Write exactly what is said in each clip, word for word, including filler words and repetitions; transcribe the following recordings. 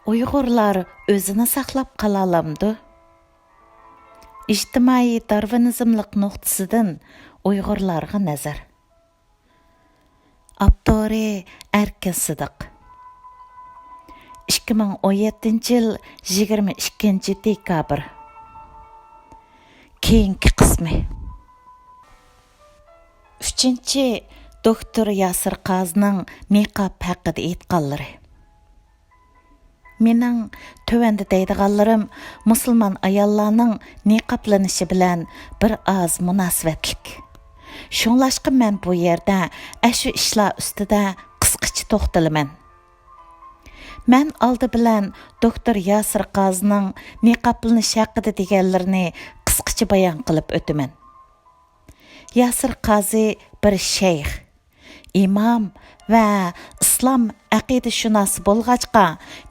ئۇيغۇرلار ئۆزىنى ساقلاپ قالالامدۇ؟ ئىجتىمائىي دارۋىنىزملىق نۇقتىسىدىن ئۇيغۇرلارغا نەزەر. ئاپتورى: ئەركىن سىدىق. ئىككى مىڭ ئون يەتتىنچى يىل يىگىرمە ئىككىنچى دېكابىر. كېيىنكى قىسمى. ئۈچىنچى، دوكتور ياسىر قازىنىڭ نىقاب ھەققىدە ئېيتقانلىرى. مېنىڭ تۆۋەندە دەيدىغانلىرىم مۇسۇلمان ئاياللارنىڭ نىقابلىنىشى بىلەن بىر ئاز مۇناسىۋەتلىك. شۇڭلاشقا مەن بۇ يەردە ئەشۇ ئىشلار ئۈستىدە قىسقىچە توختىلىمەن. مەن ئالدى بىلەن دوكتور ياسىر قازىنىڭ نىقابلىنىش ھەققىدە دېگەنلىرىنى قىسقىچە بايان قىلىپ ئۆتىمەن. ياسىر قازى بىر شەيخ، ئىمام ۋە ئىسلام ئەقىدىشۇناسى بولغاچقا،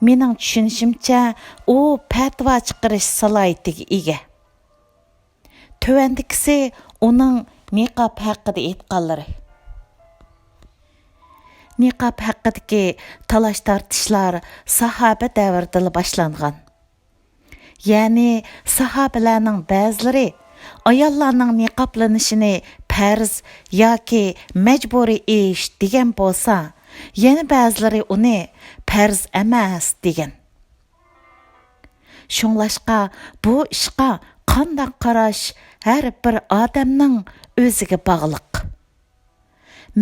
مېنىڭ چۈشىنىشىمچە، ئۇ پەتىۋا چىقىرىش سالاھىيىتىگە ئىگە. تۆۋەندىكىسى ئۇنىڭ نىقاب ھەققىدە ئېيتقانلىرى. نىقاب ھەققىدىكى تالاش-تارتىشلار ساھابە دەۋرىدىلا باشلانغان. يەنى ساھابىلەرنىڭ بەزىلىرى ئاياللارنىڭ نىقابلىنىشىنى پەرز ياكى مەجبۇرىي ئىش دېگەن بولسا، يەنە بەزىلىرى ئۇنى پەرز ئەمەس دېگەن. شۇڭلاشقا بۇ ئىشقا قانداق قاراش ھەر بىر ئادەمنىڭ ئۆزىگە باغلىق.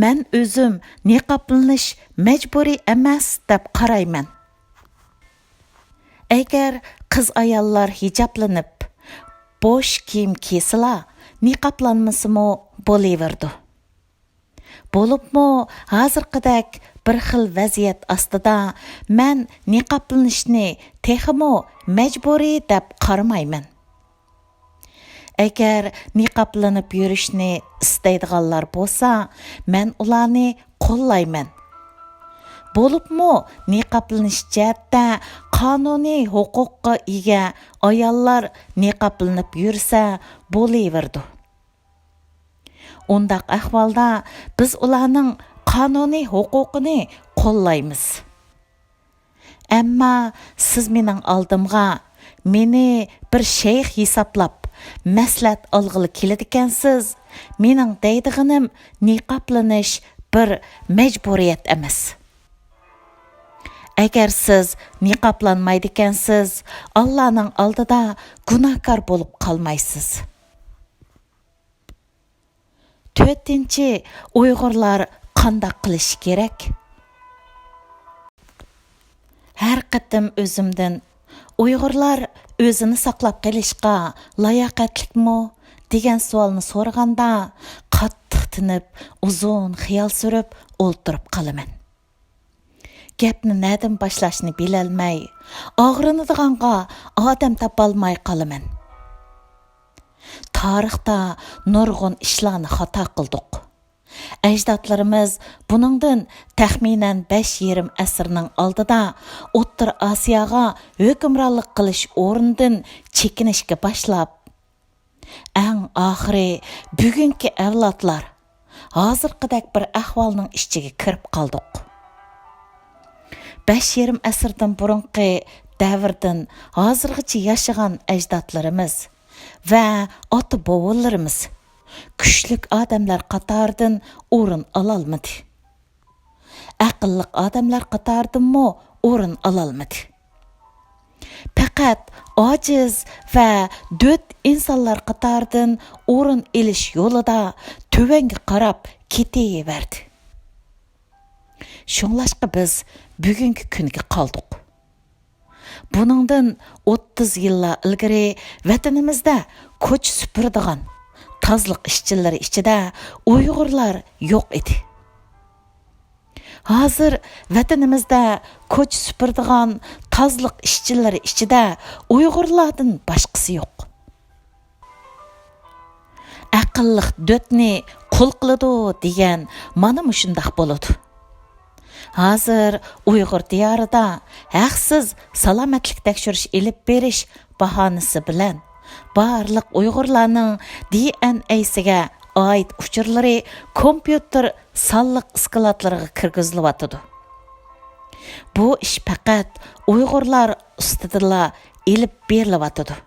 مەن ئۆزۈم نىقابلىنىش مەجبۇرىي ئەمەس دەپ قارايمەن. ئەگەر قىز-ئاياللار ھىجابلىنىپ، بوش كىيىم كىيسىلا، نىقابلانمىسىمۇ بولۇۋېرىدۇ. بولۇپمۇ ھازىرقىدەك بىر خىل ۋەزىيەت ئاستىدا مەن نىقابلىنىشنى تېخىمۇ مەجبۇرىي دەپ قارىمايمەن. ئەگەر نىقابلىنىپ يۈرۈشنى ئىستەيدىغانلار بولسا، مەن ئۇلارنى قوللايمەن. بولۇپمۇ نىقابلىنىش جەھەتتە قانۇنىي ھوقۇققا ئىگە ئاياللار نىقابلىنىپ يۈرسە بولۇۋېرىدۇ. ئۇنداق ئەھۋالدا بىز ئۇلارنىڭ قانۇنىي ھوقۇقىنى قوللايمىز. ئەمما سىز مېنىڭ ئالدىمغا مېنى بىر شەيخ ھېسابلاپ مەسلىھەت ئالغىلى كېلىدىكەنسىز، مېنىڭ دەيدىغىنىم نىقابلىنىش بىر مەجبۇرىيەت ئەمەس. ئەگەر سىز نىقابلانمايدىكەنسىز، ئاللانىڭ ئالدىدا گۇناھكار بولۇپ قالمايسىز. تۆتىنچى، ئۇيغۇرلار قانداق قىلىشى كېرەك؟ ھەر قېتىم ئۆزۈمدىن «ئۇيغۇرلار ئۆزىنى ساقلاپ قېلىشقا لاياقەتلىكمۇ؟» دېگەن سوئالنى سورىغاندا، قاتتىق تىنىپ، ئۇزۇن خىيال سۈرۈپ ئولتۇرۇپ قالىمەن. گەپنى نەدىن باشلاشنى بىلەلمەي، ئاغرىنىدىغانغا ئادەم تاپالماي قالىمەن. تارىختا نۇرغۇن ئىشلارنى خاتا قىلدۇق. ئەجدادلىرىمىز بۇنىڭدىن تەخمىنەن بەش يېرىم ئەسىرنىڭ ئالدىدا ئوتتۇرا ئاسىياغا ھۆكۈمرانلىق قىلىش ئورنىدىن چېكىنىشكە باشلاپ، ئەڭ ئاخىرى بۈگۈنكى ئەۋلادلار ھازىرقىدەك بىر ئەھۋالنىڭ ئىچىگە كىرىپ قالدۇق. بەش يېرىم ئەسىردىن بۇرۇنقى دەۋردىن ھازىرغىچە ياشىغان ئەجدادلىرىمىز ۋە ئاتا-بوۋىلىرىمىز كۈچلۈك ئادەملەر قاتارىدىن ئورۇن ئالالمىدى. ئەقىللىق ئادەملەر قاتارىدىنمۇ ئورۇن ئالالمىدى. پەقەت ئاجىز ۋە دۆت ئىنسانلار قاتارىدىن ئورۇن ئېلىش يولىدا تۆۋەنگە قاراپ كېتىۋەردى. شۇڭلاشقا بىز بۈگۈنكى كۈنگە قالدۇق. بۇنىڭدىن ئوتتۇز يىللار ئىلگىرى ۋەتىنىمىزدە كوچا سۈپۈرىدىغان، تازىلىق ئىشچىلىرى ئىچىدە ئۇيغۇرلار يوق ئىدى. ھازىر ۋەتىنىمىزدە كوچا سۈپۈرىدىغان، تازىلىق ئىشچىلىرى ئىچىدە ئۇيغۇرلاردىن باشقىسى يوق. ئەقىللىق دۆتنى قۇل قىلىدۇ دېگەن مانا مۇشۇنداق بولىدۇ. ھازىر ئۇيغۇر دىيارىدا ھەقسىز سالامەتلىك تەكشۈرۈش ئېلىپ بېرىش باھانىسى بىلەن بارلىق ئۇيغۇرلارنىڭ دى ئېن ئەيسىگە ئائىت ئۇچۇرلىرى كومپيۇتېر سانلىق ئىسكىلاتلىرىغا كىرگۈزۈلۈۋاتىدۇ. بۇ ئىش پەقەت ئۇيغۇرلار ئۈستىدىلا ئېلىپ بېرىلىۋاتىدۇ.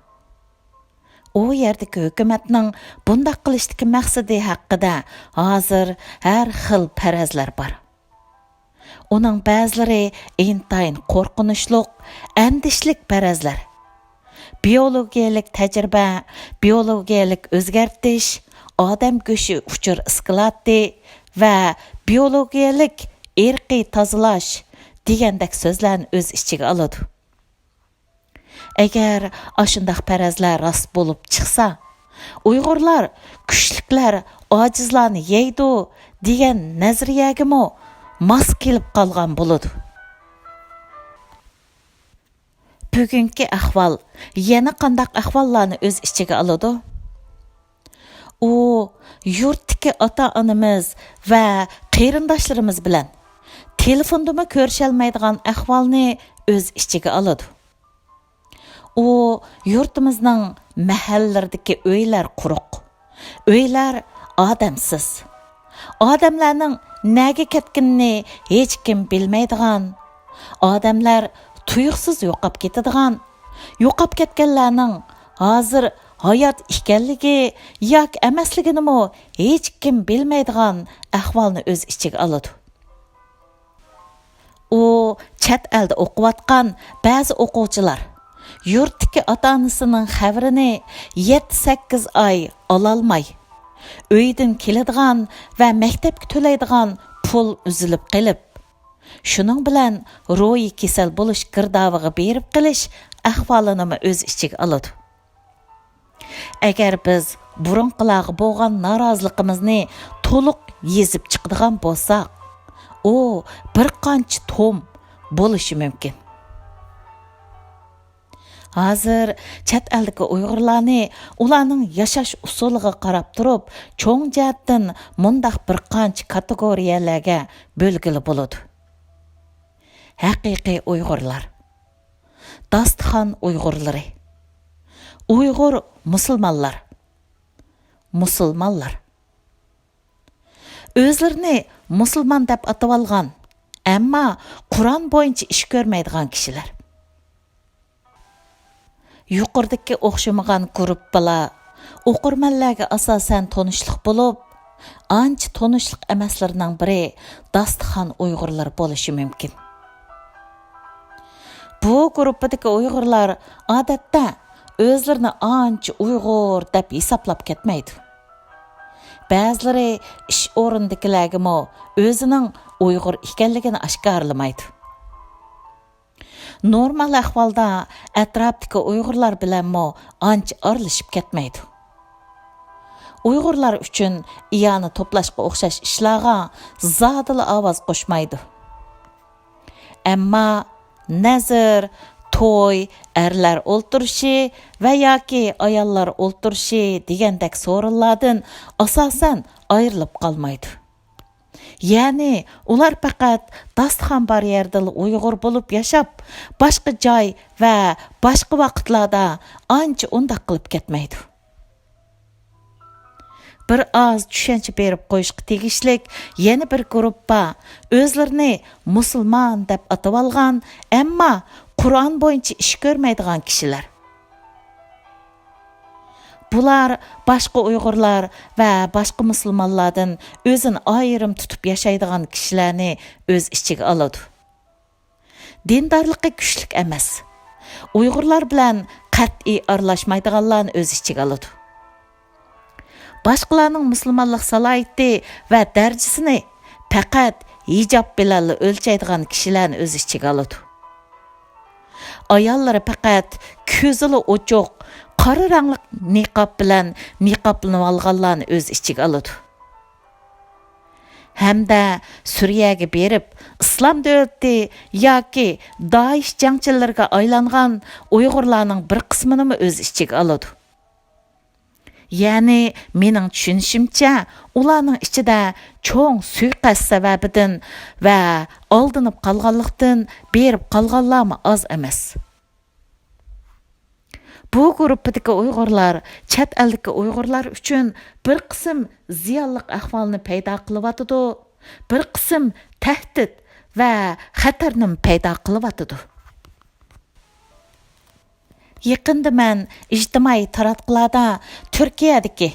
ئۇ يەردىكى ھۆكۈمەتنىڭ بۇنداق قىلىشتىكى مەقسىتى ھەققىدە ھازىر ھەر خىل پەرەزلەر بار. ئۇنىڭ بەزىلىرى ئىنتايىن قورقۇنچلۇق، ئەندىشىلىك پەرەزلەر. بىيولوگىيەلىك تەجرىبە، بىيولوگىيەلىك ئۆزگەرتىش، ئادەم گۆشى ئۇچۇر ئىسكىلاتى ۋە بىيولوگىيەلىك ئىرقىي تازىلاش دېگەندەك سۆزلەرنى ئۆز ئىچىگە ئالىدۇ. ئەگەر ئاشۇنداق پەرەزلەر راست بولۇپ چىقسا، ئۇيغۇرلار كۈچلۈكلەر ئاجىزلارنى يەيدۇ دېگەن نەزەرىيەگىمۇ ماس كېلىپ قالغان بولىدۇ. بۈگۈنكى ئەھۋال يەنە قانداق ئەھۋاللارنى ئۆز ئىچىگە ئالىدۇ؟ ئۇ يۇرتتىكى ئاتا-ئانىمىز ۋە قېرىنداشلىرىمىز بىلەن تېلېفوندىمۇ كۆرۈشەلمەيدىغان ئەھۋالنى ئۆز ئىچىگە ئالىدۇ. ئۇ يۇرتىمىزنىڭ مەھەللىلىرىدىكى ئۆيلەر قۇرۇق، ئۆيلەر ئادەمسىز. ئادەملەرنىڭ نەگە كەتكىنىنى ھېچكىم بىلمەيدىغان، ئادەملەر تۇيۇقسىز يوقاپ كېتىدىغان، يوقاپ كەتكەنلەرنىڭ ھازىر ھايات ئىكەنلىكى ياكى ئەمەسلىكىنىمۇ ھېچكىم بىلمەيدىغان ئەھۋالنى ئۆز ئىچىگە ئالىدۇ. ئۇ چەت ئەلدە ئوقۇۋاتقان بەزى ئوقۇغۇچىلار يۇرتتىكى ئاتا-ئانىسىنىڭ خەۋىرىنى يەتتە-سەككىز ئاي ئالالماي، ئۆيدىن كېلىدىغان ۋە مەكتەپكە تۆلەيدىغان پۇل ئۈزۈلۈپ قېلىپ، شۇنىڭ بىلەن روھىي كېسەل بولۇش گىردابىغا بېرىپ قېلىش ئەھۋالىنىمۇ ئۆز ئىچىگە ئالىدۇ. ئەگەر بىز بۇرۇنقىلارغا بولغان نارازىلىقىمىزنى تولۇق يېزىپ چىقىدىغان بولساق، ئۇ بىر قانچە توم بولۇشى مۇمكىن. ھازىر چەت ئەلدىكى ئۇيغۇرلارنى ئۇلارنىڭ ياشاش ئۇسۇلىغا قاراپ تۇرۇپ، چوڭ جەھەتتىن مۇنداق بىر قانچە كاتېگورىيەلەرگە بۆلگىلى بولىدۇ. ھەقىقىي ئۇيغۇرلار. داستىخان ئۇيغۇرلىرى. ئۇيغۇر مۇسۇلمانلار. مۇسۇلمانلار. ئۆزلىرىنى مۇسۇلمان دەپ ئاتىۋالغان، ئەمما قۇرئان بويىچە ئىش كۆرمەيدىغان كىشىلەر. يۇقىرىدىكى ئوخشىمىغان گۇرۇپپىلار ئوقۇرمەنلەرگە ئاساسەن تونۇشلۇق بولۇپ، ئانچە تونۇشلۇق ئەمەسلىرىنىڭ بىرى داستىخان ئۇيغۇرلىرى بولۇشى مۇمكىن. بۇ گۇرۇپپىدىكى ئۇيغۇرلار ئادەتتە ئۆزلىرىنى ئانچە ئۇيغۇر دەپ ھېسابلاپ كەتمەيدۇ. بەزىلىرى ئىش ئورنىدىكىلەرگىمۇ ئۆزىنىڭ ئۇيغۇر ئىكەنلىكىنى ئاشكارىلىمايدۇ. نورمال ئەھۋالدا ئەتراپتىكى ئۇيغۇرلار بىلەنمۇ ئانچە ئارىلىشىپ كەتمەيدۇ. ئۇيغۇرلار ئۈچۈن ئىئانە توپلاشقا ئوخشاش ئىشلارغا زادىلا ئاۋاز قوشمايدۇ. ئەمما نەزىر، توي، ئەرلەر ئولتۇرۇشى ۋە ياكى ئاياللار ئولتۇرۇشى دېگەندەك سورۇنلاردىن ئاساسەن ئايرىلىپ قالمايدۇ. يەنى ئۇلار پەقەت داستىخان بار يەردىلا ئۇيغۇر بولۇپ ياشاپ، باشقا جاي ۋە باشقا ۋاقىتلاردا ئانچە ئۇنداق قىلىپ كەتمەيدۇ. بىر ئاز چۈشەنچە بېرىپ قويۇشقا تېگىشلىك يەنە بىر گۇرۇپپا ئۆزلىرىنى مۇسۇلمان دەپ ئاتىۋالغان، ئەمما قۇرئان بويىچە ئىش كۆرمەيدىغان كىشىلەر. بۇلار باشقا ئۇيغۇرلار ۋە باشقا مۇسۇلمانلاردىن ئۆزىنى ئايرىم تۇتۇپ ياشايدىغان كىشىلەرنى ئۆز ئىچىگە ئالىدۇ. دىندارلىقى كۈچلۈك ئەمەس، ئۇيغۇرلار بىلەن قەتئىي ئارىلاشمايدىغانلارنى ئۆز ئىچىگە ئالىدۇ. باشقىلارنىڭ مۇسۇلمانلىق سالاھىيىتى ۋە دەرىجىسىنى پەقەت ھىجاب بىلەنلا ئۆلچەيدىغان كىشىلەرنى ئۆز ئىچىگە ئالىدۇ. ئاياللىرى پەقەت كۆزىلا ئوچۇق، قارا رەڭلىك نىقاب بىلەن نىقابلىنىۋالغانلارنى ئۆز ئىچىگە ئالىدۇ. ھەمدە سۈرىيەگە بېرىپ، ئىسلام دۆلىتى ياكى دائىش جەڭچىلىرىگە ئايلانغان ئۇيغۇرلارنىڭ بىر قىسمىنىمۇ ئۆز ئىچىگە ئالىدۇ. يەنى، مېنىڭ چۈشىنىشىمچە، ئۇلارنىڭ ئىچىدە چوڭ سۇيىقەست سەۋەبىدىن ۋە ئالدىنىپ قالغانلىقتىن بېرىپ قالغانلارمۇ ئاز ئەمەس. بۇ گۇرۇپپىدىكى ئۇيغۇرلار چەت ئەلدىكى ئۇيغۇرلار ئۈچۈن بىر قىسىم زىيانلىق ئەھۋالنى پەيدا قىلىۋاتىدۇ، بىر قىسىم تەھدىت ۋە خەتەرنىمۇ پەيدا قىلىۋاتىدۇ. يېقىندا مەن ئىجتىمائىي تاراتقۇلاردا تۈركىيەدىكى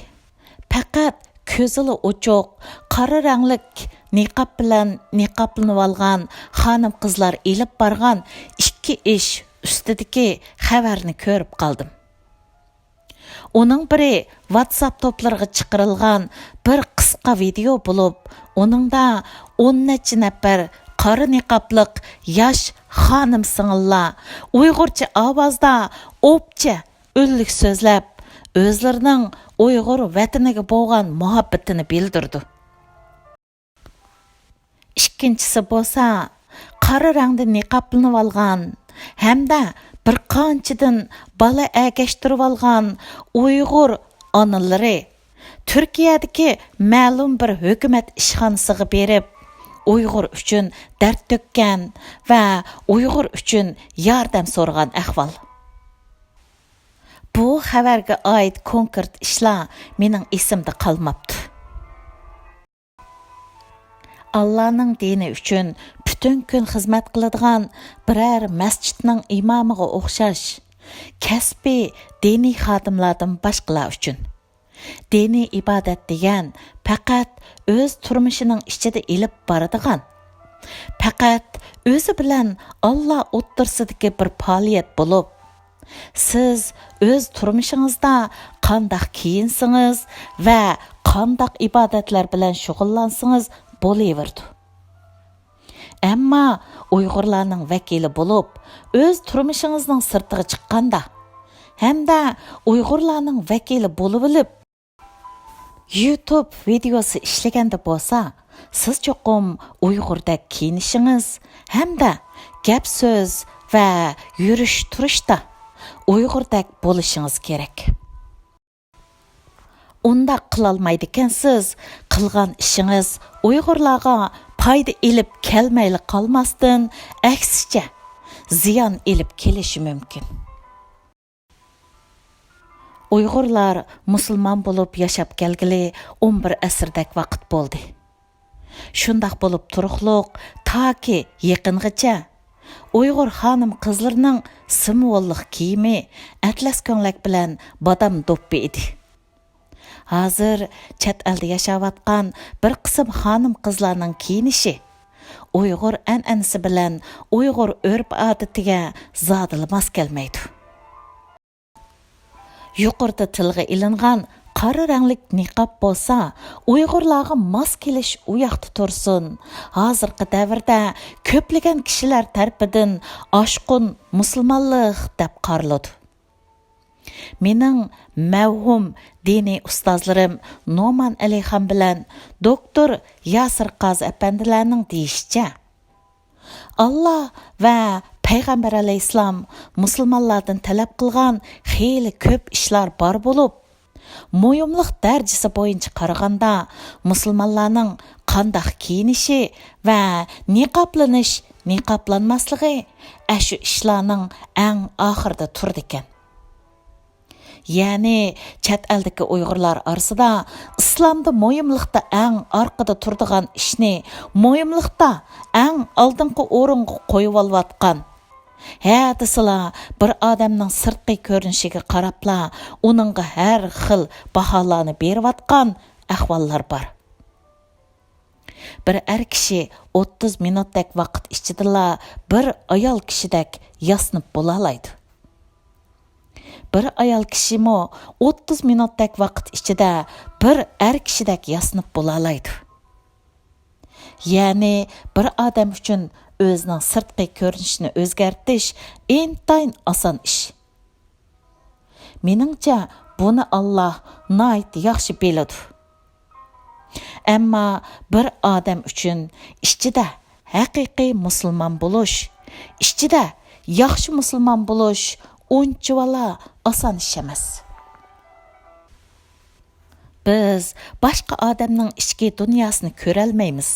پەقەت كۆزىلا ئوچۇق، قارا رەڭلىك نىقاب بىلەن نىقابلىنىۋالغان خانىم-قىزلار ئېلىپ بارغان ئىككى ئىش ئۈستىدىكى خەۋەرنى كۆرۈپ قالدىم. ئۇنىڭ بىرى ۋاتساپ توپلىرىغا چىقىرىلغان بىر قىسقا ۋىدېئو بولۇپ، ئۇنىڭدا ئون نەچچە نەپەر قارا نىقابلىق ياش خانىم-سىڭىللار ئۇيغۇرچە ئاۋازدا ئوپچە ئۈنلۈك سۆزلەپ، ئۆزلىرىنىڭ ئۇيغۇر ۋەتىنىگە بولغان مۇھەببىتىنى بىلدۈرىدۇ. ئىككىنچىسى بولسا، قارا رەڭدە نىقابلىنىۋالغان ھەمدە بىر قانچىدىن بالا ئەگەشتۈرۈۋالغان ئۇيغۇر ئانىلىرى تۈركىيەدىكى مەلۇم بىر ھۆكۈمەت ئىشخانىسىغا بېرىپ، ئۇيغۇر ئۈچۈن دەرد تۆككەن ۋە ئۇيغۇر ئۈچۈن ياردەم سورىغان ئەھۋال. بۇ خەۋەرگە ئائىت كونكرېت ئىشلار مېنىڭ ئېسىمدە قالماپتۇ. ئاللانىڭ دىنى ئۈچۈن پۈتۈن كۈن خىزمەت قىلىدىغان بىرەر مەسچىتنىڭ ئىمامىغا ئوخشاش، كەسپىي دىنىي خادىملاردىن باشقىلار ئۈچۈن، دىنىي ئىبادەت دېگەن پەقەت ئۆز تۇرمۇشىنىڭ ئىچىدە ئېلىپ بارىدىغان، پەقەت ئۆزى بىلەن ئاللا ئوتتۇرىسىدىكى بىر پائالىيەت بولۇپ، سىز ئۆز تۇرمۇشىڭىزدا قانداق كىيىنسىڭىز ۋە قانداق ئىبادەتلەر بىلەن شۇغۇللانسىڭىز بولۇۋېرىدۇ. ئەمما ئۇيغۇرلارنىڭ ۋەكىلى بولۇپ، ئۆز تۇرمۇشىڭىزنىڭ سىرتىغا چىققاندا ھەمدە ئۇيغۇرلارنىڭ ۋەكىلى بولۇۋېلىپ، يۇتۇب ۋىدېئوسى ئىشلىگەندە بولسا، سىز چوقۇم ئۇيغۇردەك كىيىنىشىڭىز ھەمدە گەپ-سۆز ۋە يۈرۈش-تۇرۇشتا ئۇيغۇردەك بولۇشىڭىز كېرەك. ئۇنداق قىلالمايدىكەنسىز، قىلغان ئىشىڭىز ئۇيغۇرلارغا پايدا ئېلىپ كەلمەيلا قالماستىن، ئەكسىچە، زىيان ئېلىپ كېلىشى مۇمكىن. ئۇيغۇرلار مۇسۇلمان بولۇپ ياشاپ كەلگىلى ئون بىر ئەسىردەك ۋاقىت بولدى. شۇنداق بولۇپ تۇرۇقلۇق، تاكى يېقىنغىچە ئۇيغۇر خانىم-قىزلىرىنىڭ سىمۋوللۇق كىيىمى ئەتلەس كۆڭلەك بىلەن بادام دوپپا ئىدى. ھازىر چەت ئەلدە ياشاۋاتقان بىر قىسىم خانىم-قىزلارنىڭ كىيىنىشى ئۇيغۇر ئەنئەنىسى بىلەن ئۇيغۇر ئۆرپ-ئادىتىگە زادىلا ماس كەلمەيدۇ. يۇقىرىدا تىلغا ئېلىنغان قارا رەڭلىك نىقاب بولسا، ئۇيغۇرلارغا ماس كېلىش ئۇياقتا تۇرسۇن، ھازىرقى دەۋردە كۆپلىگەن كىشىلەر تەرىپىدىن ئاشقۇن مۇسۇلمانلىق دەپ قارىلىدۇ. مېنىڭ مەۋھۇم دىنىي ئۇستازلىرىم نومان ئەلىخان بىلەن دوكتور ياسىر قازى ئەپەندىلەرنىڭ دېيىشىچە، ئاللا ۋە پەيغەمبەر ئەلەيھىسسالام مۇسۇلمانلاردىن تەلەپ قىلغان خېلى كۆپ ئىشلار بار بولۇپ، مۇھىملىق دەرىجىسى بويىچە قارىغاندا، مۇسۇلمانلارنىڭ قانداق كىيىنىشى ۋە نىقابلىنىش، نىقابلانماسلىقى ئەشۇ ئىشلارنىڭ ئەڭ ئاخىرىدا تۇرىدىكەن. يەنى چەت ئەلدىكى ئۇيغۇرلار ئارىسىدا ئىسلامدا مۇھىملىقتا ئەڭ ئارقىدا تۇرىدىغان ئىشنى مۇھىملىقتا ئەڭ ئالدىنقى ئورۇنغا قويۇۋالىۋاتقان، ھە دېسىلا بىر ئادەمنىڭ سىرتقى كۆرۈنۈشىگە قاراپلا ئۇنىڭغا ھەر خىل باھالارنى بېرىۋاتقان ئەھۋاللار بار. بىر ئەر كىشى ئوتتۇز مىنۇتتەك ۋاقىت ئىچىدىلا بىر ئايال كىشىدەك ياسىنىپ بولالايدۇ. بىر ئايال كىشىمۇ ئوتتۇز مىنۇتتەك ۋاقىت ئىچىدە بىر ئەر كىشىدەك ياسىنىپ بولالايدۇ. يەنى بىر ئادەم ئۈچۈن ئۆزىنىڭ سىرتقى كۆرۈنۈشىنى ئۆزگەرتىش ئىنتايىن ئاسان ئىش. مېنىڭچە، بۇنى ئاللا ناھايىتى ياخشى بىلىدۇ. ئەمما بىر ئادەم ئۈچۈن ئىچىدە ھەقىقىي مۇسۇلمان بولۇش، ئىچىدە ياخشى مۇسۇلمان بولۇش ئۇنچىۋالا ئاسان ئىش ئەمەس. بىز باشقا ئادەمنىڭ ئىچكى دۇنياسىنى كۆرەلمەيمىز.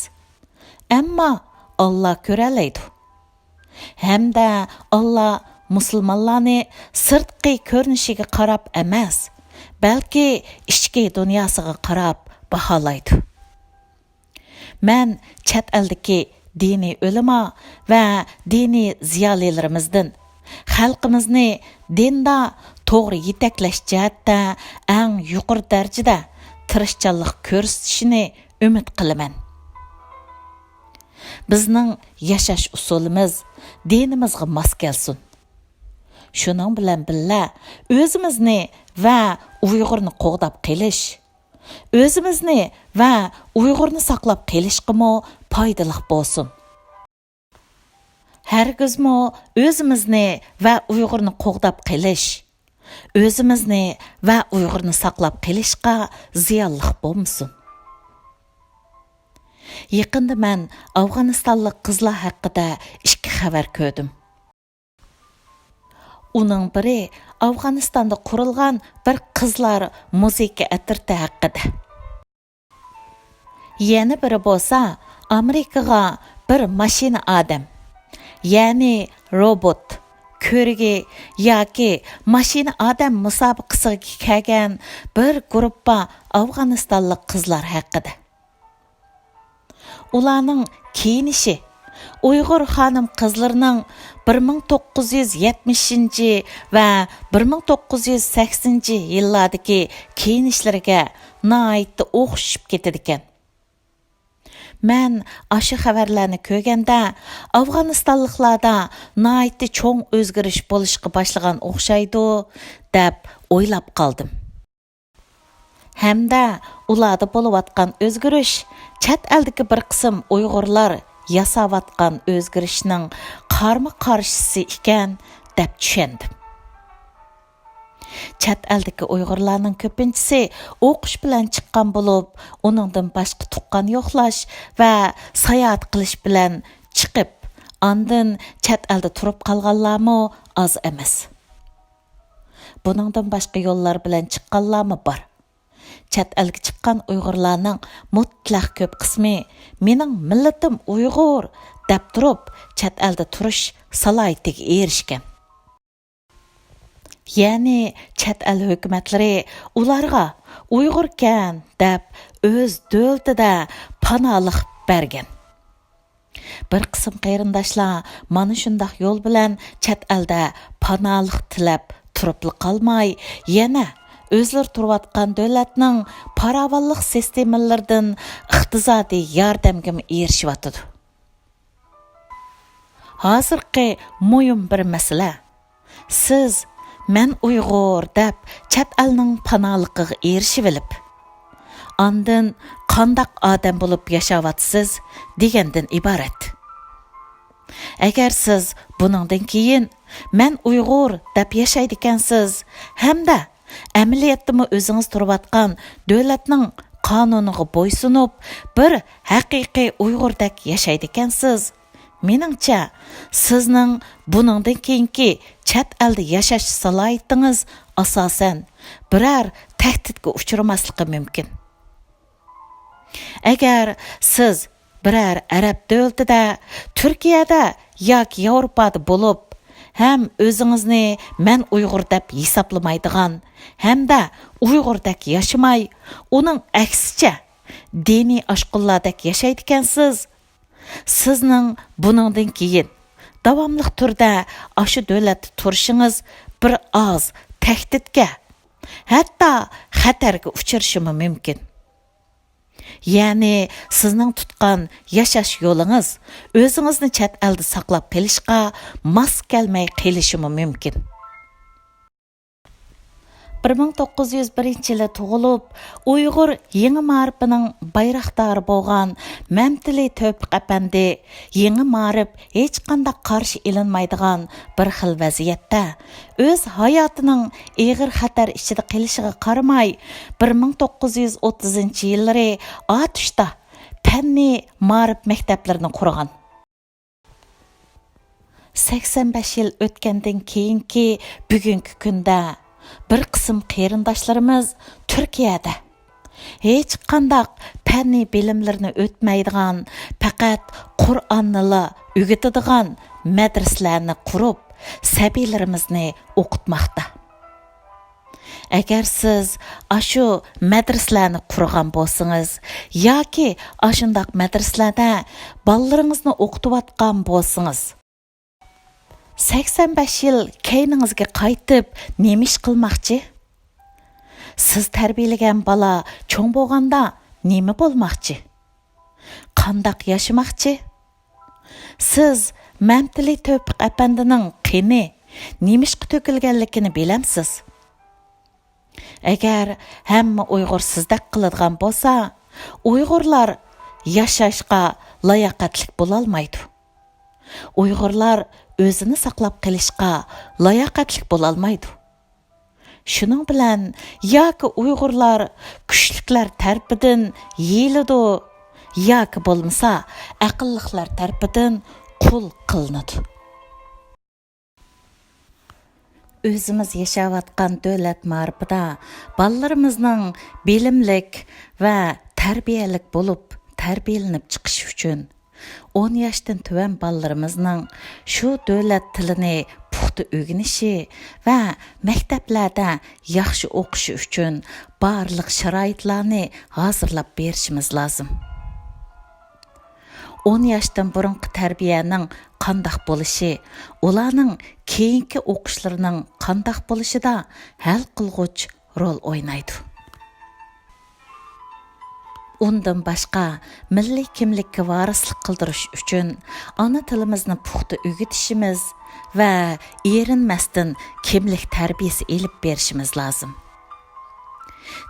ئەمما ئاللا كۆرەلەيدۇ. ھەمدە ئاللا مۇسۇلمانلارنى سىرتقى كۆرۈنۈشىگە قاراپ ئەمەس، بەلكى ئىچكى دۇنياسىغا قاراپ باھالايدۇ. مەن چەت ئەلدىكى دىنىي ئۆلىما ۋە دىنىي زىيالىيلىرىمىزدىن خەلقىمىزنى دىندا توغرا يېتەكلەش جەھەتتە ئەڭ يۇقىرى دەرىجىدە تىرىشچانلىق كۆرسىتىشىنى ئۈمىد قىلىمەن. بىزنىڭ ياشاش ئۇسۇلىمىز دىنىمىزغا ماس كەلسۇن. شۇنىڭ بىلەن بىللە، ئۆزىمىزنى ۋە ئۇيغۇرنى قوغداپ قېلىش، ئۆزىمىزنى ۋە ئۇيغۇرنى ساقلاپ قېلىشقىمۇ پايدىلىق بولسۇن. ھەرگىزمۇ ئۆزىمىزنى ۋە ئۇيغۇرنى قوغداپ قېلىش، ئۆزىمىزنى ۋە ئۇيغۇرنى ساقلاپ قېلىشقا زىيانلىق بولمىسۇن. يېقىندا مەن ئافغانىستانلىق قىزلار ھەققىدە ئىككى خەۋەر كۆردۈم. ئۇنىڭ بىرى ئافغانىستاندا قۇرۇلغان بىر قىزلار مۇزىكا ئەترىتى ھەققىدە. يەنە بىرى بولسا ئامېرىكىغا بىر ماشىنا ئادەم، يەنى روبوت، كۆرگى ياكى ماشىنا ئادەم مۇسابىقىسىگە كەلگەن بىر گۇرۇپپا ئافغانىستانلىق قىزلار ھەققىدە. ئۇلارنىڭ كىيىنىشى ئۇيغۇر خانىم-قىزلىرىنىڭ بىر مىڭ توققۇز يۈز يەتمىشىنچى ۋە بىر مىڭ توققۇز يۈز سەكسىنىنچى يىللاردىكى كىيىنىشلىرىگە ناھايىتى ئوخشىشىپ كېتىدىكەن. مەن ئاشۇ خەۋەرلەرنى كۆرگەندە، ئافغانىستانلىقلاردا ناھايىتى چوڭ ئۆزگىرىش بولۇشقا باشلىغان ئوخشايدۇ، دەپ ئويلاپ قالدىم. ھەمدە ئۇلاردا بولۇۋاتقان ئۆزگىرىش چەت ئەلدىكى بىر قىسىم ئۇيغۇرلار ياساۋاتقان ئۆزگىرىشنىڭ قارمۇ قارشىسى ئىكەن، دەپ چۈشەندىم. چەت ئەلدىكى ئۇيغۇرلارنىڭ كۆپىنچىسى ئوقۇش بىلەن چىققان بولۇپ، ئۇنىڭدىن باشقا تۇغقان يوقلاش ۋە ساياھەت قىلىش بىلەن چىقىپ، ئاندىن چەت ئەلدە تۇرۇپ قالغانلارمۇ ئاز ئەمەس. بۇنىڭدىن باشقا يوللار بىلەن چىققانلارمۇ بار. چەت ئەلگە چىققان ئۇيغۇرلارنىڭ مۇتلەق كۆپ قىسمى «مېنىڭ مىللىتىم ئۇيغۇر» دەپ تۇرۇپ، چەت ئەلدە تۇرۇش سالاھىيىتىگە ئېرىشكەن. يەنى چەت ئەل ھۆكۈمەتلىرى ئۇلارغا «ئۇيغۇركەن» دەپ ئۆز دۆلىتىدە پاناھلىق بەرگەن. بىر قىسىم قېرىنداشلار مانا شۇنداق يول بىلەن چەت ئەلدە پاناھلىق تىلەپ تۇرۇپلا قالماي، يەنە ئۆزلىرى تۇرۇۋاتقان دۆلەتنىڭ پاراۋانلىق سىستېمىلىرىدىن ئىقتىسادىي ياردەمگىمۇ ئېرىشىۋاتىدۇ. ھازىرقى مۇھىم بىر مەسىلە. سىز «مەن ئۇيغۇر» دەپ چەت ئەلنىڭ پاناھلىقىغا ئېرىشىۋېلىپ، ئاندىن قانداق ئادەم بولۇپ ياشاۋاتىسىز دېگەندىن ئىبارەت. ئەگەر سىز بۇنىڭدىن كېيىن «مەن ئۇيغۇر» دەپ ياشايدىكەنسىز ھەمدە ئەمەلىيەتتىمۇ ئۆزىڭىز تۇرۇۋاتقان دۆلەتنىڭ قانۇنىغا بويسۇنۇپ، بىر ھەقىقىي ئۇيغۇردەك ياشايدىكەنسىز، مېنىڭچە، سىزنىڭ بۇنىڭدىن كېيىنكى چەت ئەلدە ياشاش سالاھىيىتىڭىز ئاساسەن بىرەر تەھدىتكە ئۇچرىماسلىقى مۇمكىن. ئەگەر سىز بىرەر ئەرەب دۆلىتىدە، تۈركىيەدە ياكى ياۋروپادا بولۇپ، ھەم ئۆزىڭىزنى «مەن ئۇيغۇر» دەپ ھېسابلىمايدىغان ھەمدە ئۇيغۇردەك ياشىماي، ئۇنىڭ ئەكسىچە، دىنىي ئاشقۇنلاردەك ياشايدىكەنسىز، سىزنىڭ بۇنىڭدىن كېيىن داۋاملىق تۈردە ئاشۇ دۆلەتتە تۇرۇشىڭىز بىر ئاز تەھدىتكە، ھەتتا خەتەرگە ئۇچرىشىمۇ مۇمكىن. يەنى سىزنىڭ تۇتقان ياشاش يولىڭىز ئۆزىڭىزنى چەت ئەلدە ساقلاپ قېلىشقا ماس كەلمەي قېلىشىمۇ مۇمكىن. بىر مىڭ توققۇز يۈز بىرىنچى يىلى تۇغۇلۇپ، ئۇيغۇر يېڭى مائارىپىنىڭ بايراقدارى بولغان مەمتىلى تەۋپىق ئەپەندى يېڭى مائارىپ ھېچقانداق قارشى ئېلىنمايدىغان بىر خىل ۋەزىيەتتە، ئۆز ھاياتىنىڭ ئېغىر خەتەر ئىچىدە قېلىشىغا قارىماي، بىر مىڭ توققۇز يۈز ئوتتۇزىنچى يىللىرى ئاتۇشتا پەننىي مائارىپ مەكتەپلىرىنى قۇرغان. سەكسەن بەش يىل ئۆتكەندىن كېيىنكى بۈگۈنكى كۈندە بىر قىسىم قېرىنداشلىرىمىز تۈركىيەدە ھېچقانداق پەننىي بىلىملىرىنى ئۆتمەيدىغان، پەقەت قۇرئاننىلا ئۆگىتىدىغان مەدرىسىلەرنى قۇرۇپ، سەبىيلىرىمىزنى ئوقۇتماقتا. ئەگەر سىز ئاشۇ مەدرىسىلەرنى قۇرغان بولسىڭىز ياكى ئاشۇنداق مەدرىسىلەردە بالىلىرىڭىزنى ئوقۇتۇۋاتقان بولسىڭىز، سەكسەن بەش يىل كەينىڭىزگە قايتىپ نېمە ئىش قىلماقچى؟ سىز تەربىيەلىگەن بالا چوڭ بولغاندا نېمە بولماقچى؟ قانداق ياشىماقچى؟ سىز مەمتىلى تەۋپىق ئەپەندىنىڭ قېنى نېمىشقا تۆكۈلگەنلىكىنى بىلەمسىز؟ ئەگەر ھەممە ئۇيغۇر سىزدەك قىلىدىغان بولسا، ئۇيغۇرلار ياشاشقا لاياقەتلىك بولالمايدۇ. ئۇيغۇرلار ئۆزىنى ساقلاپ قېلىشقا لاياقەتلىك بولالمايدۇ. شۇنىڭ بىلەن ياكى ئۇيغۇرلار كۈچلۈكلەر تەرىپىدىن يېيىلىدۇ، ياكى بولمىسا ئەقىللىقلار تەرىپىدىن قۇل قىلىنىدۇ. ئۆزىمىز ياشاۋاتقان دۆلەت مائارىپىدا بالىلىرىمىزنىڭ بىلىملىك ۋە تەربىيەلىك بولۇپ تەربىيەلىنىپ چىقىشى ئۈچۈن، ئون ياشتىن تۆۋەن بالىلىرىمىزنىڭ شۇ دۆلەت تىلىنى پۇختا ئۆگىنىشى ۋە مەكتەپلەردە ياخشى ئوقۇشى ئۈچۈن بارلىق شارائىتلارنى ھازىرلاپ بېرىشىمىز لازىم. ئون ياشتىن بۇرۇنقى تەربىيەنىڭ قانداق بولۇشى، ئۇلارنىڭ كېيىنكى ئوقۇشلىرىنىڭ قانداق بولۇشىدا ھەل قىلغۇچ رول ئوينايدۇ. ئۇندىن باشقا، مىللىي كىملىككە ۋارىسلىق قىلدۇرۇش ئۈچۈن ئانا تىلىمىزنى پۇختا ئۆگىتىشىمىز ۋە ئېرىنمەستىن كىملىك تەربىيەسى ئېلىپ بېرىشىمىز لازىم.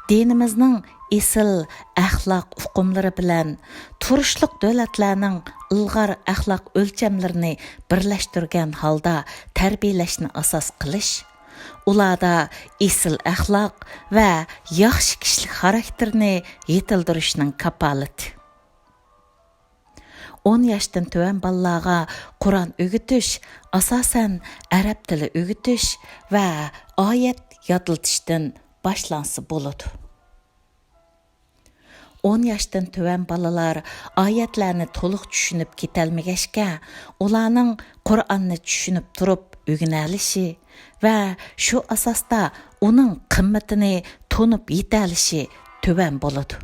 دىنىمىزنىڭ ئېسىل ئەخلاق ئۇقۇملىرى بىلەن تۇرۇشلۇق دۆلەتلەرنىڭ ئىلغار ئەخلاق ئۆلچەملىرىنى بىرلەشتۈرگەن ھالدا تەربىيەلەشنى ئاساس قىلىش، ئۇلاردا ئېسىل ئەخلاق ۋە ياخشى كىشىلىك خاراكتېرنى يېتىلدۈرۈشنىڭ كاپالىتى. ئون ياشتىن تۆۋەن بالىلارغا قۇرئان ئۆگىتىش، ئاساسەن، ئەرەب تىلى ئۆگىتىش ۋە ئايەت يادلىتىشتىن باشلانسا بولىدۇ. ئون ياشتىن تۆۋەن بالىلار ئايەتلەرنى تولۇق چۈشىنىپ كېتەلمىگەچكە، ئۇلارنىڭ قۇرئاننى چۈشىنىپ تۇرۇپ ئۆگىنەلىشى ۋە شۇ ئاساستا ئۇنىڭ قىممىتىنى تونۇپ يېتەلىشى تۆۋەن بولىدۇ.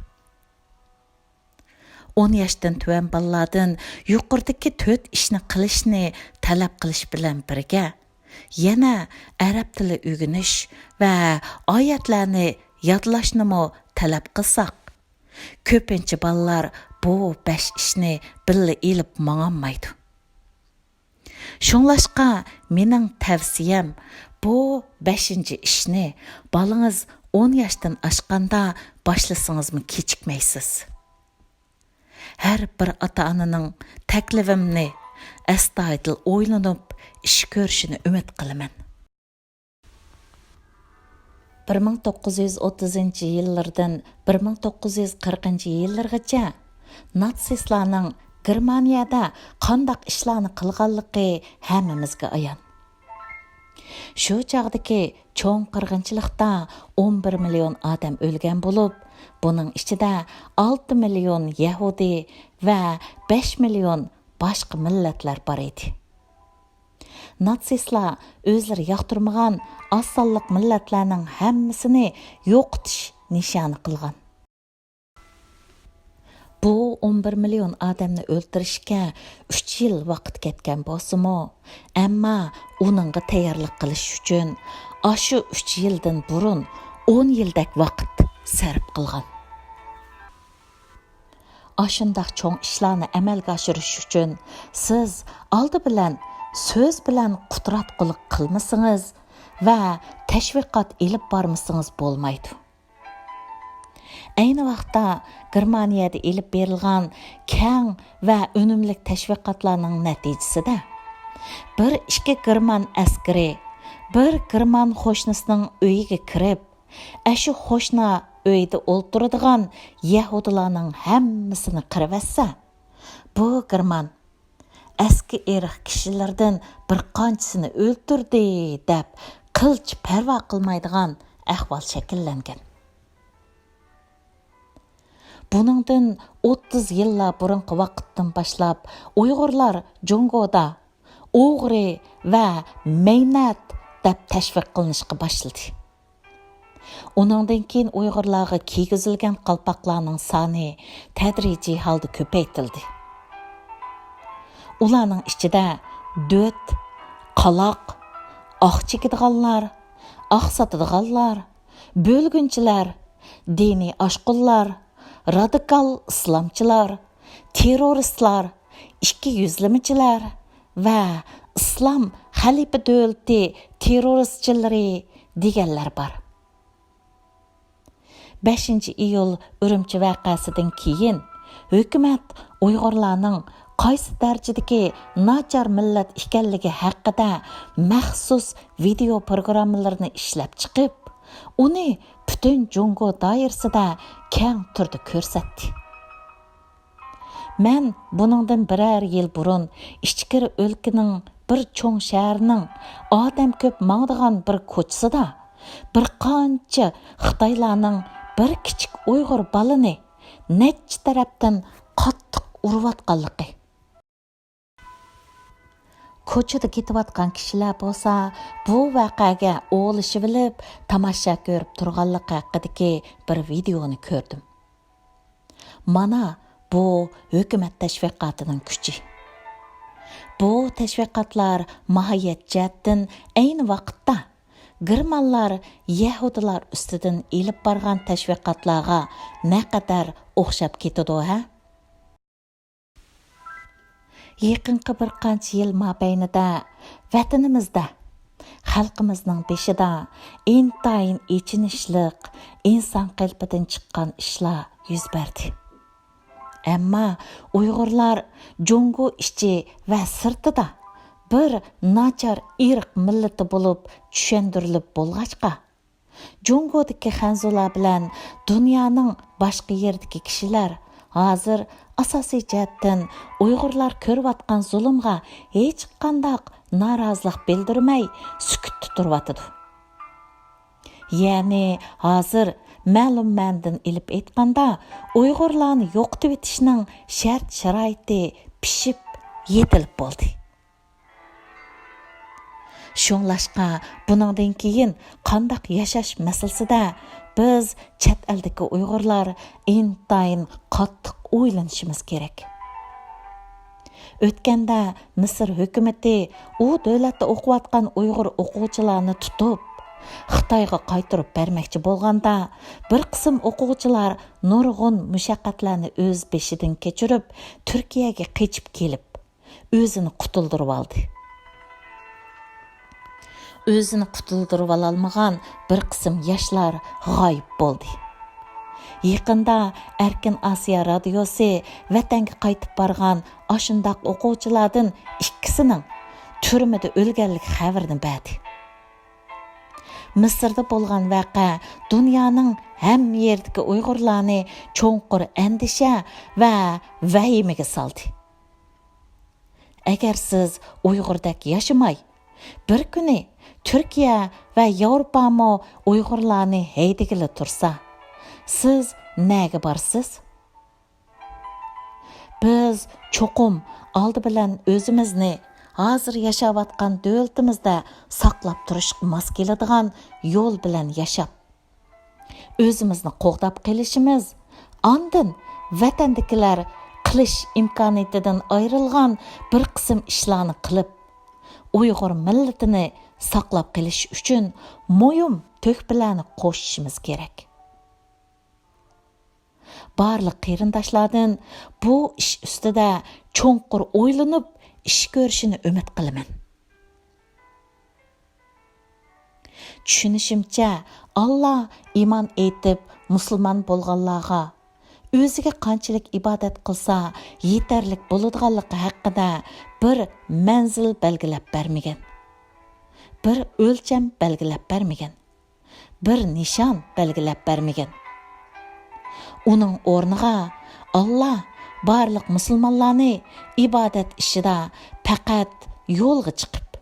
ئون ياشتىن تۆۋەن بالىلاردىن يۇقىرىدىكى تۆت ئىشنى قىلىشنى تەلەپ قىلىش بىلەن بىرگە، يەنە ئەرەب تىلى ئۆگىنىش ۋە ئايەتلەرنى يادلاشنىمۇ تەلەپ قىلساق، كۆپىنچە بالىلار بۇ بەش ئىشنى بىللە ئېلىپ ماڭالمايدۇ. شۇڭلاشقا مېنىڭ تەۋسىيەم، بۇ بەشىنچى ئىشنى بالىڭىز ئون ياشتىن ئاشقاندا باشلىسىڭىزمۇ كېچىكمەيسىز. ھەر بىر ئاتا-ئانىنىڭ تەكلىپىمنى ئەستايىدىل ئويلىنىپ ئىش كۆرۈشىنى ئۈمىد قىلىمەن. بىر مىڭ توققۇز يۈز ئوتتۇزىنچى يىللىرىدىن بىر مىڭ توققۇز يۈز قىرىقىنچى يىللىرىغىچە ناتسىستلارنىڭ گېرمانىيەدە قانداق ئىشلارنى قىلغانلىقى ھەممىمىزگە ئايان. شۇ چاغدىكى چوڭ قىرغىنچىلىقتا ئون بىر مىليون ئادەم ئۆلگەن بولۇپ، بۇنىڭ ئىچىدە ئالتە مىليون يەھۇدىي ۋە بەش مىليون باشقا مىللەتلەر بار ئىدى. ناتسىستلار ئۆزلىرى ياقتۇرمىغان ئاز سانلىق مىللەتلەرنىڭ ھەممىسىنى يوقىتىش نىشانى قىلغان. بۇ ئون بىر مىليون ئادەمنى ئۆلتۈرۈشكە ئۈچ يىل ۋاقىت كەتكەن بولسىمۇ، ئەمما ئۇنىڭغا تەييارلىق قىلىش ئۈچۈن ئاشۇ ئۈچ يىلدىن بۇرۇن ئون يىلدەك ۋاقىت سەرپ قىلغان. ئاشۇنداق چوڭ ئىشلارنى ئەمەلگە ئاشۇرۇش ئۈچۈن سىز ئالدى بىلەن سۆز بىلەن قۇتراتقۇلۇق قىلمىسىڭىز ۋە تەشۋىقات ئېلىپ بارمىسىڭىز بولمايدۇ. ئەينى ۋاقىتتا گېرمانىيەدە ئېلىپ بېرىلغان كەڭ ۋە ئۈنۈملۈك تەشۋىقاتلارنىڭ نەتىجىسىدە، بىر ئىككى گېرمان ئەسكىرى بىر گېرمان قوشنىسىنىڭ ئۆيىگە كىرىپ، ئەشۇ قوشنا ئۆيدە ئولتۇرىدىغان يەھۇدىيلارنىڭ ھەممىسىنى قىرىۋەتسە، بۇ گېرمان ئەسكى ئىرق كىشىلىرىدىن بىر قانچىسىنى ئۆلتۈردى، دەپ قىلچە پەرۋا قىلمايدىغان ئەھۋال شەكىللەنگەن. بۇنىڭدىن ئوتتۇز يىللار بۇرۇنقى ۋاقىتتىن باشلاپ ئۇيغۇرلار جۇڭگودا ئوغرى ۋە مەينەت دەپ تەشۋىق قىلىنىشقا باشلىدى. ئۇنىڭدىن كېيىن ئۇيغۇرلارغا كىيگۈزۈلگەن قالپاقلارنىڭ سانى تەدرىجىي ھالدا كۆپەيتىلدى. ئۇلارنىڭ ئىچىدە دۆت، قالاق، ئاق چېكىدىغانلار، ئاق ساتىدىغانلار، بۆلگۈنچىلەر، دىنىي ئاشقۇنلار، رادىكال ئىسلامچىلار، تېررورىستلار، ئىككى يۈزلىمىچىلەر ۋە ئىسلام خەلىپە دۆلىتى تېررورىستچىلىرى دېگەنلەر بار. بەشىنچى ئىيۇل ئۈرۈمچى ۋەقەسىدىن كېيىن، ھۆكۈمەت ئۇيغۇرلارنىڭ قايسى دەرىجىدىكى ناچار مىللەت ئىكەنلىكى ھەققىدە مەخسۇس ۋىدېئو پروگراممىلىرىنى ئىشلەپ چىقىپ، ئۇنى پۈتۈن جۇڭگو دائىرىسىدە كەڭ تۈردە كۆرسەتتى. مەن بۇنىڭدىن بىرەر يىل بۇرۇن ئىچكىرى ئۆلكىنىڭ بىر چوڭ شەھىرىنىڭ ئادەم كۆپ ماڭىدىغان بىر كوچىسىدا بىر قانچە خىتايلارنىڭ بىر كىچىك ئۇيغۇر بالىنى نەچچە تەرەپتىن قاتتىق ئۇرۇۋاتقانلىقى، كوچىدا كېتىۋاتقان كىشىلەر بولسا بۇ ۋەقەگە ئولىشىۋېلىپ تاماشا كۆرۈپ تۇرغانلىقى ھەققىدىكى بىر ۋىدېئونى كۆردۈم. مانا، بۇ ھۆكۈمەت تەشۋىقاتىنىڭ كۈچى. بۇ تەشۋىقاتلار ماھىيەت جەھەتتىن ئەينى ۋاقىتتا گېرمانلار يەھۇدىيلار ئۈستىدىن ئېلىپ بارغان تەشۋىقاتلارغا نەقەدەر ئوخشاپ كېتىدۇ ھە؟ يېقىنقى بىر قانچە يىل مابەينىدە ۋەتىنىمىزدە، خەلقىمىزنىڭ بېشىدا ئىنتايىن ئېچىنىشلىق، ئىنسان قېلىپىدىن چىققان ئىشلار يۈز بەردى. ئەمما ئۇيغۇرلار جۇڭگو ئىچى ۋە سىرتىدا بىر ناچار ئىرق مىللىتى بولۇپ چۈشەندۈرۈلۈپ بولغاچقا، جۇڭگودىكى خەنزۇلار بىلەن دۇنيانىڭ باشقا يېرىدىكى كىشىلەر ھازىر ئاساسىي جەھەتتىن ئۇيغۇرلار كۆرۈۋاتقان زۇلۇمغا ھېچقانداق نارازىلىق بىلدۈرمەي سۈكۈتتە تۇرۇۋاتىدۇ. يەنى ھازىر مەلۇم مەنىدىن ئېلىپ ئېيتقاندا، ئۇيغۇرلارنى يوقىتىۋېتىشنىڭ شەرت-شارائىتى پىشىپ يېتىلىپ بولدى. شۇڭلاشقا بۇنىڭدىن كېيىن قانداق ياشاش مەسىلىسىدە بىز چەت ئەلدىكى ئۇيغۇرلار ئىنتايىن قاتتىق ئويلىنىشىمىز كېرەك. ئۆتكەندە مىسىر ھۆكۈمىتى ئۇ دۆلەتتە ئوقۇۋاتقان ئۇيغۇر ئوقۇغۇچىلارنى تۇتۇپ، خىتايغا قايتۇرۇپ بەرمەكچى بولغاندا، بىر قىسىم ئوقۇغۇچىلار نۇرغۇن مۇشەققەتلەرنى ئۆز بېشىدىن كەچۈرۈپ، تۈركىيەگە قېچىپ كېلىپ، ئۆزىنى قۇتۇلدۇرۇۋالدى. ئۆزىنى قۇتۇلدۇرۇۋالالمىغان بىر قىسىم ياشلار غايىب بولدى. يېقىندا ئەركىن ئاسىيا رادىيوسى ۋەتەنگە قايتىپ بارغان ئاشۇنداق ئوقۇغۇچىلاردىن ئىككىسىنىڭ تۈرمىدە ئۆلگەنلىكى خەۋىرىنى بەردى. مىسىردا بولغان ۋەقە دۇنيانىڭ ھەممە يېرىدىكى ئۇيغۇرلارنى چوڭقۇر ئەندىشە ۋە ۋەھىمىگە سالدى. ئەگەر سىز ئۇيغۇردەك ياشىماي، بىر كۈنى تۈركىيە ۋە ياۋروپامۇ ئۇيغۇرلارنى ھەيدىگىلى تۇرسا، سىز نەگە بارىسىز؟ بىز چوقۇم ئالدى بىلەن ئۆزىمىزنى، ھازىر ياشاۋاتقان دۆلىتىمىزدە ساقلاپ تۇرۇشقا ماس كېلىدىغان يول بىلەن ياشاپ، ئۆزىمىزنى قوغداپ قېلىشىمىز، ئاندىن ۋەتەندىكىلەر قىلىش ئىمكانىيىتىدىن ئايرىلغان بىر قىسىم ئىشلارنى قىلىپ، ئۇيغۇر مىللىتىنى ساقلاپ قېلىش ئۈچۈن مۇھىم تۆھپىلەرنى قوشۇشىمىز كېرەك. بارلىق قېرىنداشلاردىن بۇ ئىش ئۈستىدە چوڭقۇر ئويلىنىپ ئىش كۆرۈشىنى ئۈمىد قىلىمەن. چۈشىنىشىمچە، ئاللا ئىمان ئېيتىپ مۇسۇلمان بولغانلارغا، ئۆزىگە قانچىلىك ئىبادەت قىلسا يېتەرلىك بولىدىغانلىقى ھەققىدە بىر مەنزىل بەلگىلەپ بەرمىگەن. بىر ئۆلچەم بەلگىلەپ بەرمىگەن. بىر نىشان بەلگىلەپ بەرمىگەن. ئۇنىڭ ئورنىغا ئاللا بارلىق مۇسۇلمانلارنى ئىبادەت ئىشىدا پەقەت يولغا چىقىپ،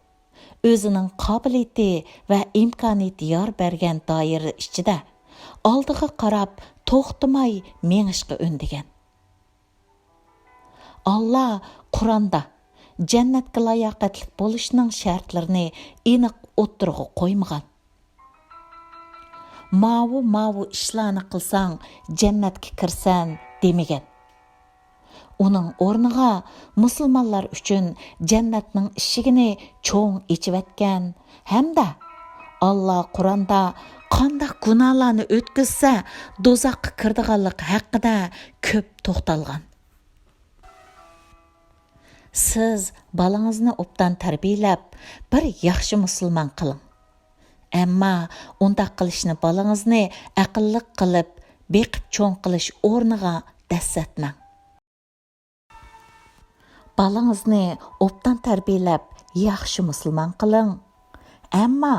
ئۆزىنىڭ قابىلىيىتى ۋە ئىمكانىيىتى يار بەرگەن دائىرە ئىچىدە ئالدىغا قاراپ توختىماي مېڭىشقا ئۈندىگەن. ئاللا قۇرئاندا جەننەتكە لاياقەتلىك بولۇشنىڭ شەرتلىرىنى ئېنىق ئوتتۇرىغا قويمىغان. «ماۋۇ، ماۋۇ ئىشلارنى قىلساڭ، جەننەتكە كىرىسەن» دېمىگەن. ئۇنىڭ ئورنىغا مۇسۇلمانلار ئۈچۈن جەننەتنىڭ ئىشىكىنى چوڭ ئېچىۋەتكەن ھەمدە ئاللا قۇرئاندا قانداق گۇناھلارنى ئۆتكۈزسە، دوزاخقا كىرىدىغانلىقى ھەققىدە كۆپ توختالغان. سىز بالىڭىزنى ئوبدان تەربىيەلەپ، بىر ياخشى مۇسۇلمان قىلىڭ. ئەمما ئۇنداق قىلىشنى بالىڭىزنى ئەقىللىق قىلىپ، بېقىپ چوڭ قىلىش ئورنىغا دەسسەتمەڭ. بالىڭىزنى ئوبدان تەربىيەلەپ، ياخشى مۇسۇلمان قىلىڭ. ئەمما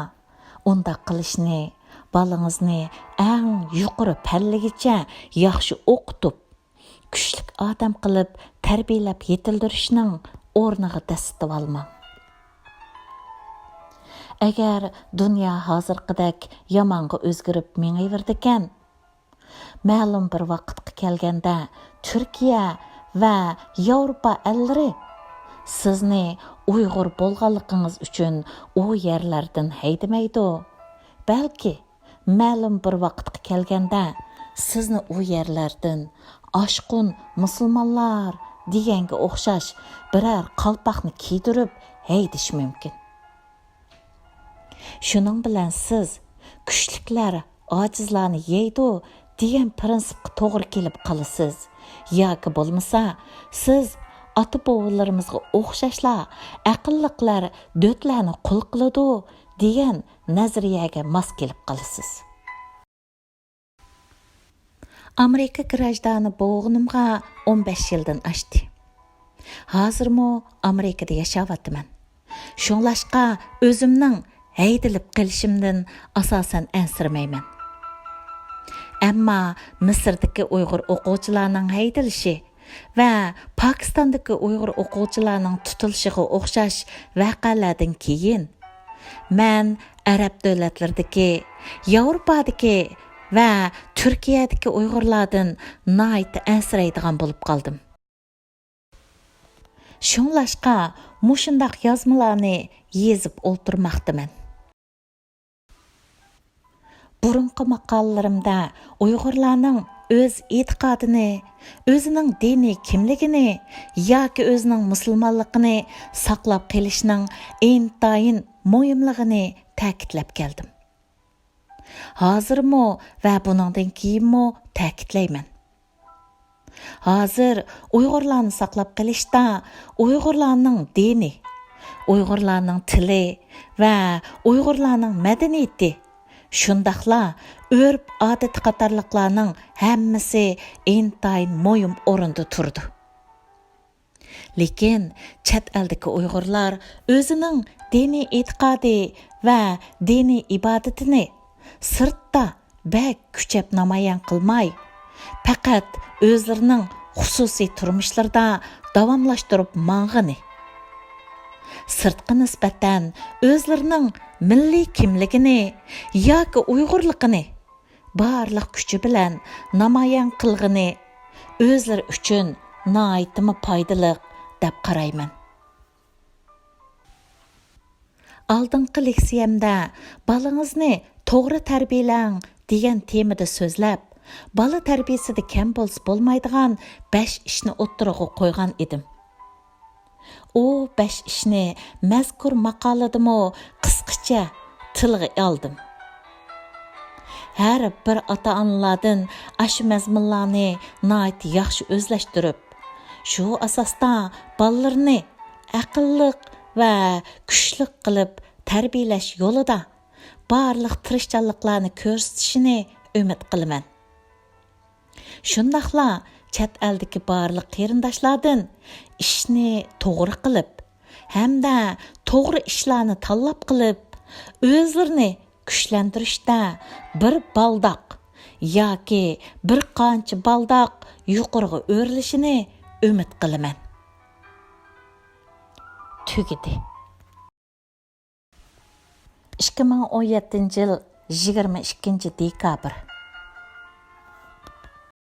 ئۇنداق قىلىشنى، بالىڭىزنى ئەڭ يۇقىرى پەللىگىچە ياخشى ئوقۇتۇپ، كۈچلۈك ئادەم قىلىپ تەربىيەلەپ يېتىلدۈرۈشنىڭ ئورنىغا دەسسىتىۋالماڭ. ئەگەر دۇنيا ھازىرقىدەك يامانغا ئۆزگىرىپ مېڭىۋېرىدىكەن، مەلۇم بىر ۋاقىتقا كەلگەندە تۈركىيە ۋە ياۋروپا ئەللىرى سىزنى ئۇيغۇر بولغانلىقىڭىز ئۈچۈن ئۇ يەرلەردىن ھەيدىمەيدۇ. بەلكى مەلۇم بىر ۋاقىتقا كەلگەندە سىزنى ئۇ يەرلەردىن ئاشقۇن مۇسۇلمانلار دېگەنگە ئوخشاش بىرەر قالپاقنى كىيدۈرۈپ ھەيدىشى مۇمكىن. شۇنىڭ بىلەن سىز «كۈچلۈكلەر ئاجىزلارنى يەيدۇ» دېگەن پىرىنسىپقا توغرا كېلىپ قالىسىز. ياكى بولمىسا، سىز «ئاتا-بوۋىلىرىمىزغا ئوخشاشلا ئەقىللىقلار دۆتلەرنى قۇل قىلىدۇ» دېگەن نەزەرىيەگە ماس كېلىپ قالىسىز. ئامېرىكا گراژدانى بولغىنىمغا ئون بەش يىلدىن ئاشتى. ھازىرمۇ ئامېرىكىدا ياشاۋاتىمەن. شۇڭلاشقا ئۆزۈمنىڭ ھەيدىلىپ قېلىشىمدىن ئاساسەن ئەنسىرىمەيمەن. ئەمما مىسىردىكى ئۇيغۇر ئوقۇغۇچىلارنىڭ ھەيدىلىشى ۋە پاكىستاندىكى ئۇيغۇر ئوقۇغۇچىلارنىڭ تۇتۇلۇشىغا ئوخشاش ۋەقەلەردىن كېيىن، مەن ئەرەب دۆلەتلىرىدىكى، ياۋروپادىكى ۋە تۈركىيەدىكى ئۇيغۇرلاردىن ناھايىتى ئەنسىرەيدىغان بولۇپ قالدىم. شۇڭلاشقا مۇشۇنداق يازمىلارنى يېزىپ ئولتۇرماقتىمەن. بۇرۇنقى ماقالىلىرىمدە ئۇيغۇرلارنىڭ ئۆز ئېتىقادىنى، ئۆزىنىڭ دىنىي كىملىكىنى ياكى ئۆزىنىڭ مۇسۇلمانلىقىنى ساقلاپ قېلىشنىڭ ئىنتايىن مۇھىملىقىنى تەكىتلەپ كەلدىم. ھازىرمۇ ۋە بۇنىڭدىن كېيىنمۇ تەكىتلەيمەن. ھازىر ئۇيغۇرلارنى ساقلاپ قېلىشتا ئۇيغۇرلارنىڭ دىنى، ئۇيغۇرلارنىڭ تىلى ۋە ئۇيغۇرلارنىڭ مەدەنىيىتى، شۇنداقلا ئۆرپ-ئادىتى قاتارلىقلارنىڭ ھەممىسى ئىنتايىن مۇھىم ئورۇندا تۇرىدۇ. لېكىن چەت ئەلدىكى ئۇيغۇرلار ئۆزىنىڭ دىنىي ئېتىقادى ۋە دىنىي ئىبادىتىنى سىرتتا بەك كۈچەپ نامايان قىلماي، پەقەت ئۆزلىرىنىڭ خۇسۇسىي تۇرمۇشلىرىدا داۋاملاشتۇرۇپ ماڭغىنى، سىرتقا نىسبەتەن ئۆزلىرىنىڭ مىللىي كىملىكىنى ياكى ئۇيغۇرلۇقىنى بارلىق كۈچى بىلەن نامايان قىلغىنى ئۆزلىرى ئۈچۈن ناھايىتىمۇ پايدىلىق دەپ قارايمەن. ئالدىنقى لېكسىيەمدە «بالىڭىزنى توغرا تەربىيەلەڭ» دېگەن تېمىدا سۆزلەپ، بالا تەربىيەسىدە كەم بولسا بولمايدىغان بەش ئىشنى ئوتتۇرىغا قويغان ئىدىم. ئۇ بەش ئىشنى مەزكۇر ماقالىدىمۇ قىسقىچە تىلغا ئالدىم. ھەر بىر ئاتا-ئانىلاردىن ئاشۇ مەزمۇنلارنى ناھايىتى ياخشى ئۆزلەشتۈرۈپ، شۇ ئاساستا بالىلىرىنى ئەقىللىق ۋە كۈچلۈك قىلىپ تەربىيەلەش يولىدا بارلىق تىرىشچانلىقلارنى كۆرسىتىشىنى ئۈمىد قىلىمەن. شۇنداقلا چەت ئەلدىكى بارلىق قېرىنداشلاردىن ئىشنى توغرا قىلىپ ھەمدە توغرا ئىشلارنى تاللاپ قىلىپ، ئۆزلىرىنى كۈچلەندۈرۈشتە بىر بالداق ياكى بىر قانچە بالداق يۇقىرىغا ئۆرلىشىنى ئۈمىد قىلىمەن. تۈگىدى. ئىككى مىڭ ئون يەتتىنچى يىل يىگىرمە ئىككىنچى دېكابىر.